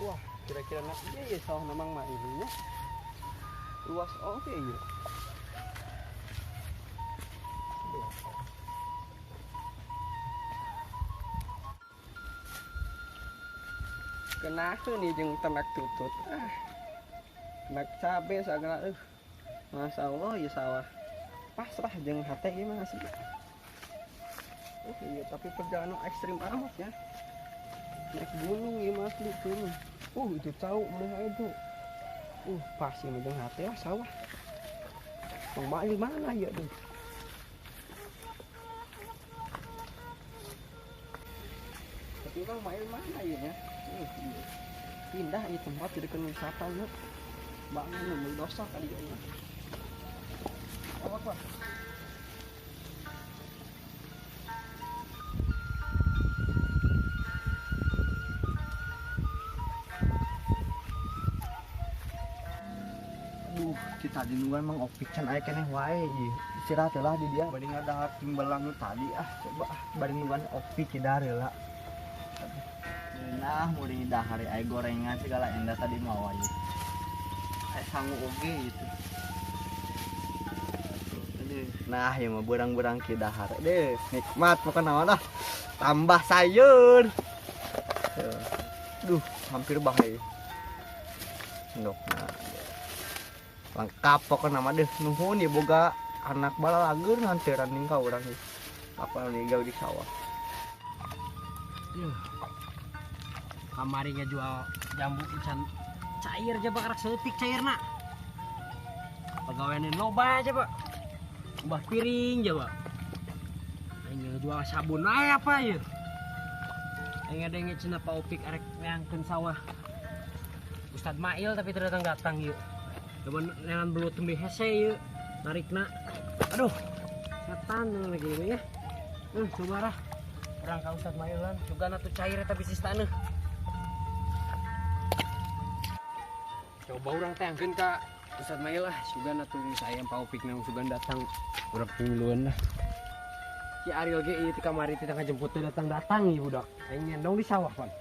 Wah, kira-kira nak iya ya sawah memang mah ininya. Luas oke ya. Kenakeun ieu jeung ternak tutut. Ah. Ternak cabe sagala eueuh. Masyaallah ieu sawah. Pasrah jeung hate ieu mah asli. Iya, tapi perjalanan ekstrim amat ya. Naik gunung ieu mah asli turun. Itu cau mah itu. Pasti mah jeung hate lah sawah. Mang Mail mana ya tuh? Tapi Mang Mail mana ya nya? Iya. Pindah ini tempat jadi kan wisata ya. Bangun mun dosa kali ya. Apa Pak? Kita di luar mang opik can aya keneh wae ieu. Istirahat heula di dia bari ngadahar timbelang nu tadi ah coba ah bari nungguan opik kidar heula. Nah, muring dahar aya gorengan segala endah tadi mawa ieu. Aya sangu oge gitu. Nah, ieu mah beurang-beurang ki dahar. Deh, nikmat pokona mah lah. Tambah sayur. Duh, hampir bahaya. Ndokna. Lengkap pokoknya nama deh nuhun ya boga anak bala lager nganteran ning ka urang apa nih gawe di sawah. Kamari jual jambu ican cair aja pak, karak seutik cairna. Pagawean loba aja pak, ubah piring aja pak. Aing jual sabun aja apa ya. Aing ada yang cenah Pak Opik arek neangkeun sawah Ustad Mail tapi tidak datang-datang yuk. Cuman neangan belut tembe hese yuk, narikna. Aduh, setan lagi ini ya. Coba lah. Orang ka Ustad Mail lan, juga atuh cair eta bisnis taneuh. Coba urang teangkeun ka Ustad Mail lah, sugan atuh geus aya Pak Opik nang sugan datang. Urang punguluan lah. Si Ariel ge ieu ti kamari teh ngajemput teh datang-datang ieu budak. Aing nyendong di sawah pan.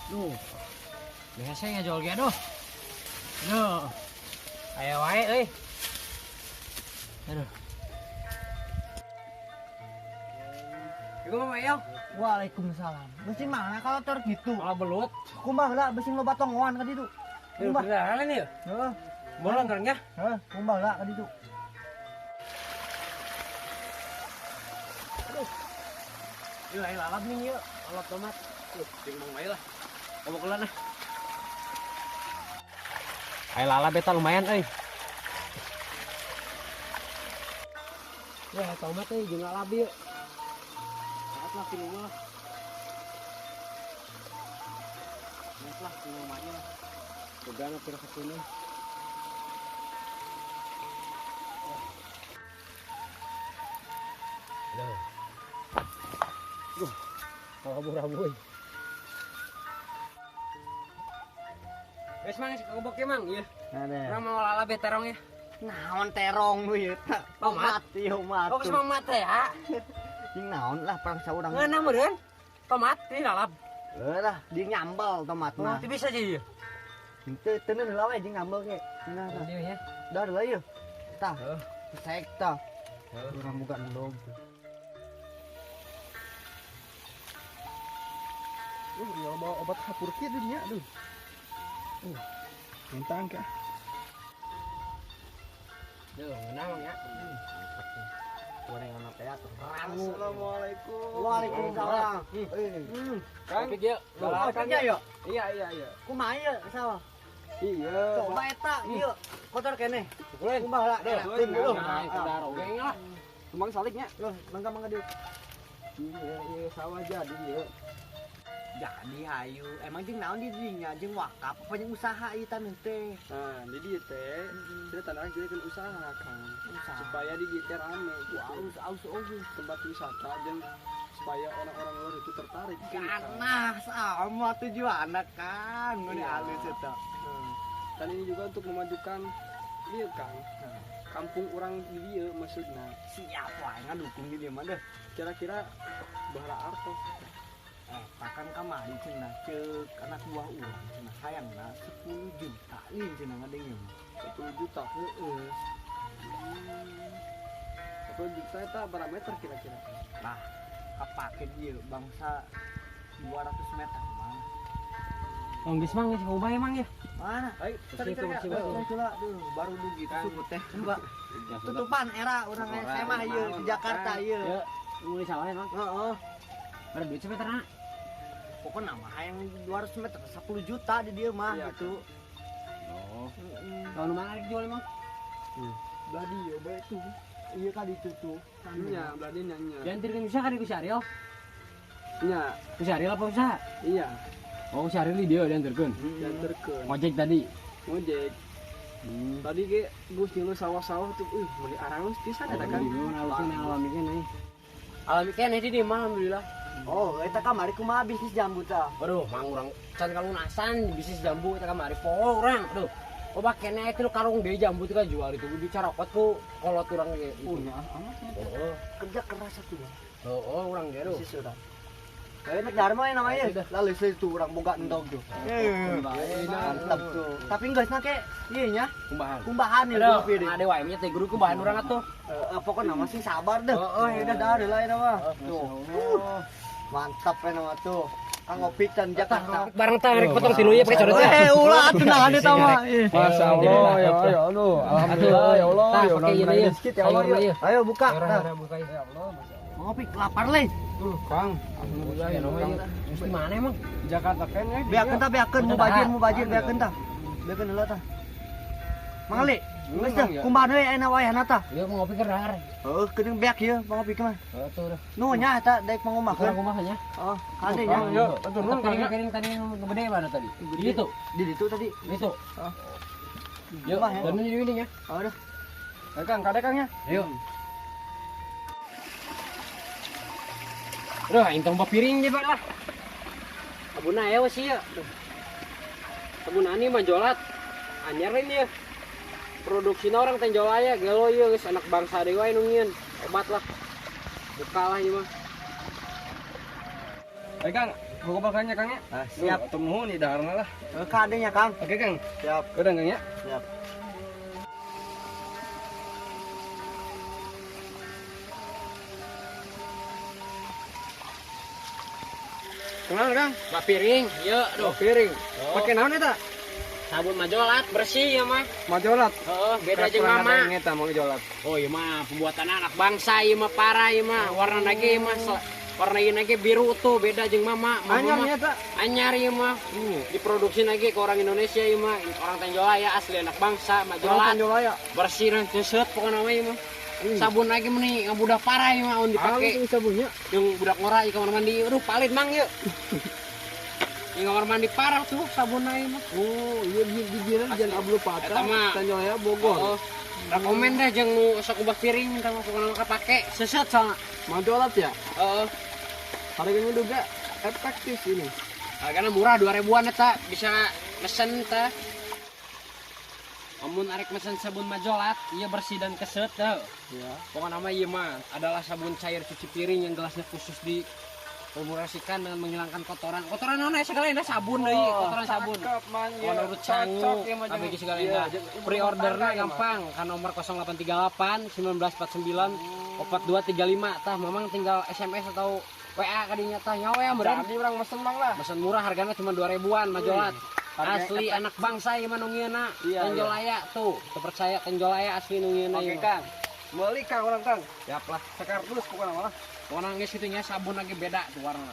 Duh, biasa ngajual ge aduh. Aduh. Aya wae euy. Aduh. Iku Mama Mail. Waalaikumsalam. Beusin mana kalau tor gitu? Kalau belut. Kumaha lah beusin loba tongoan ka ditu. Kumaha beneran ieu? Heeh. Bolong kan ya? Heeh, kumaha lah ka ditu. Aduh. Ieu lain lalap nih ieu, lalap tomat. Jeung Mang Mail lah. Kamu lah. Ayo lalap eta lumayan euy. Wah, tomat euy jeung lalap ieu. Saat lah di rumah lah. Lihat lah di rumahnya lah. Udah lah kira kesini. Aduh. Duh, rabu-rabu euy. Wes mang kebok ya mang ieu. Urang mau lalap ya terong ya. Naon terong lu ieu? Tomat. Tomat. Oh, tomat teh ya. Jeung naon lah perang saurang. Ngeunah meureun. Tomat di lalap. Heuh lah, di nyambel tomat mah. Teu bisa jadi ieu. Henteu teu heula we jeung nyambel ge. Nah, tah. Ieu ya. Dah heula ieu. Tah. Heuh. Sek tah. Heuh. Urang buka endog. Ya bawa obat hapur kieu dunya aduh. Bintang kah? Duh, ngeunah Mang ya. Gorengan teh atuh. Assalamualaikum. Waalaikumsalam. Kang, Opik ieu. Kang ya? Iya. Kumaha ieu sawah? Iya. Coba eta ieu kotor keneh. Pukulin. Kumaha lah. Duh, Nah, oge lah. Tumang saliknya. Loh, mangga dieu. Iya, sawah jadi ieu. Jadi hayu, emang jeung naon di dinya jeung wakaf apa jeung usaha ieu taneuh teh? Nah, di dieu teh kita tanah jadi usaha Kang. Usaha. Supaya di dieu teh rame gitu. Wah, aus oge. Tempat wisata jeung Supaya orang-orang luar itu tertarik. Karena sama tujuan kan, ini halus itu. Dan ini juga untuk memajukan iya Kang. Kampung orang di dia maksudnya. Siap wae ngadukung di dia mah deh. Kira-kira bahara artos. Takkan kamari cenah ceuk anak buah urang cenah hayangna 10 juta ieu cenah ngadengeu. 10 juta. Heeh. 10 juta eta berapa meter kira-kira? Nah, kapake ieu bangsa 200 meter mah. Oh, geus mang geus kumaha emang ya? Mana? Ayo, cari duh, baru dugi tuh teh. Coba. Tutupan era urang SMA ieu di Jakarta ieu. Yeuh, mulai sawah emang. Heeh. Ada duit semeter na? Pokoknya mah yang 200 meter 10 juta di dia mah gitu. Oh. Kalau mana jual emang? Belah dia bae tuh. Iya kan itu tuh. Iya, belah dia nyanyi. Diantarkan bisa kan ku si Ariel? Iya. Ku si Ariel apa usaha? Iya. Oh, si Ariel dia diantarkan. Diantarkan. Ngojek tadi. Ngojek. Tadi ge geus ngilu sawah-sawah tuh, meuli aralus pisan eta kan. Alami alami keneh. Alami keneh di dieu mah alhamdulillah. Oh, eta kamari kumaha bisnis jambu tah? Aduh, mang urang can kalunasan bisnis jambu eta kamari poho urang. Aduh. Loba keneh itu karung deui jambu teh jual itu dicarokot ku kolot urang ge. Oh, nya amat. Heeh. Kerja keras atuh. Heeh, urang ge aduh. Bisnis urang. Kayak dharma ya namanya. Lalu itu urang boga endog tuh. Mantap tuh. Tapi geus na ke ieu nya. Kumbahan. Kumbahan ya guru. Ada wae nya teh guru kumbahan urang atuh. Pokokna mah sing sabar deh. Heeh, udah dah lah eta mah. Tuh. Mantap ya nama tuh. Kang Opik dan Jakarta. Bareng tah rek potong tilu ieu pake coret. Ulah atuh nahan eta mah. Masyaallah ya ya Allah. Alhamdulillah ya Allah. Tah pake ieu rezeki ya Allah. Ayo buka. Buka ya Allah, masyaallah. Mang Opik lapar leh. Kang, alhamdulillah ya Kang. Mesti mana emang? Jakarta kan ya. Beakeun tah beakeun mubajir beakeun tah. Beakeun heula tah. Mang Ali, geus tah kumaha deui ayeuna wayahna tah? Ieu Mang Opik keur dahar. Heuh, geuning beak ieu Mang Opik mah. Heuh tuh udah. Nu nya eta daek mangomahkeun. Kumaha nya? Oh, kade nya. Yo, atur nuhun Kang. Kering tadi nu gede mana tadi? Di ditu. Di ditu tadi. Ditu. Heeh. Yuk, dan di ini ya. Oh, udah. Kang, kade Kang ya. Ayo. Aduh, aing tong piring je Pak lah. Sabuna aya sih ya. Sabuna ani majolat. Anyar lain ya. Produksina orang Tenjolaya gelo ieu geus anak bangsa deui wae nu nyieun. Hebat lah. Buka lah ieu mah. Ayo Kang, buka bakannya Kang ya. Ah, siap. Atur nuhun di daharna lah. Kadenya Kang. Oke Kang. Siap. Udah Kang ya. Siap. Kenal Kang? Bak piring, ieu aduh. Piring. Pakai naon eta? Sabun majolat bersih ya mah. Majolat. Heeh, beda jeung mama. Eta majolat. Oh iya mah pembuatan anak bangsa ieu mah parah ieu mah. Warna lagi mah warna ieu lagi biru tuh beda jeung mama. Anyar nya eta. Anyar ieu mah. Diproduksi lagi ke orang Indonesia ieu mah. Orang Tenjolaya asli anak bangsa majolat. Tenjolaya. Bersih dan keset pokokna mah ieu mah. Sabun lagi meni ngabudak parah ieu mah amun dipake. Alus sabunnya. Jeung budak ngora ieu kamar mandi. Aduh palit mang ieu. Di kamar mandi parah tuh sabun ieu mah. Oh, iya di jiran Jalan Abdul Fatah, Tenjolaya Bogor. Oh, rekomen deh jeung nu sok ubah piring tah mah pokona mah kapake seset soalna. Majolat ya? Heeh. Harganya juga efektif ini. Harganya murah 2000-an eta, bisa mesen tah. Amun arek mesen sabun majolat, ieu bersih dan keset teh. Iya. Pokona mah ieu mah adalah sabun cair cuci piring yang gelasnya khusus di formulasikan dengan menghilangkan kotoran. Kotoran naon segala indah sabun deui, kotoran sabun. Menurut sangu, abg segala indah. Pre-orderna gampang kan nomor 0838 1949 4235 tah mamang tinggal SMS atau WA kadinya tah nyawa ya meureun. Jadi urang mesen mang lah. Mesen murah hargana cuma 2000-an majolat. Asli anak bangsa ieu mah nu ngieuna. Tenjolaya tuh, terpercaya Tenjolaya asli nu ngieuna. Oke Kang. Meuli Kang urang Kang. Siap lah. Sekardus pokona malah. Pokona geus kitu nya sabun lagi beda tuh warna.